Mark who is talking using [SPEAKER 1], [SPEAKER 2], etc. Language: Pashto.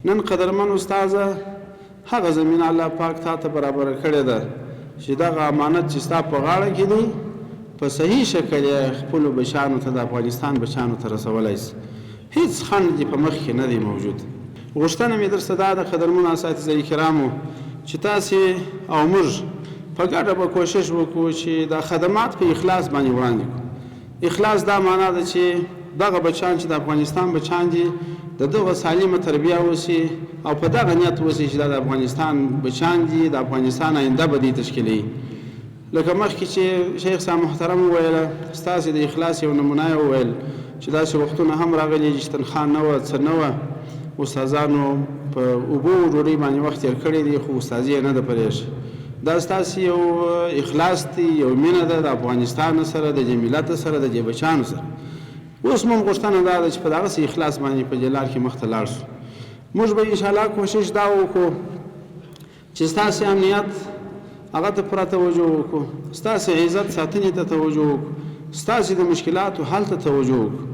[SPEAKER 1] نن قدرمن استاذه، هغه زمینه الله پاک تا ته برابره کړې ده چې دغه امانت چې ستا په غاړه کې دی، په صحیح شکل یې خپلو بچیانو ته، د افغانستان بچیانو ته رسولای سي. هیڅ خنډ دې په مخ کې نه دی موجود. غوښتنه مې درڅخه دا ده قدرمنو اساتذه کرامو، چې تاسې او موږ په ګډه به کوشش وکړو چې دا خدمات په اخلاص باندې وړاندې کړو. اخلاص دا معنا ده چې دغه بچیان چې د افغانستان بچیان دي، د دغه سالمه تربیه وسي او په دغه نیت وسي چې دا د افغانستان بچیان دي، د افغانستان آینده به دوی تشکیلوي. لکه مخکې چې شیخ صاحب محترم وویله، ستاسې د اخلاص یو نمونه یې وویل چې داسې وختونه هم راغلي چې تنخوا نه وه، څه نه وه، استادانو په اوبو ډوډۍ باندې وخت تېر کړی دی، خو استادي یې نه ده پرېښې. دا ستاسې یو اخلاص دی، یو مینه ده د افغانستان سره، د دې ملت سره، د دې بچیانو سره. اوس مونږ غوښتنه دا ده چې په دغسې اخلاص باندې په دې لار کې مخته لاړ شو. موږ به انشاءالله کوشش دا وکړو چې ستاسې امنیت هغه ته پوره توجه وکړو، ستاسې عزت ساتنې ته توجه وکړو، ستاسې د مشکلاتو حل ته توجه وکړو.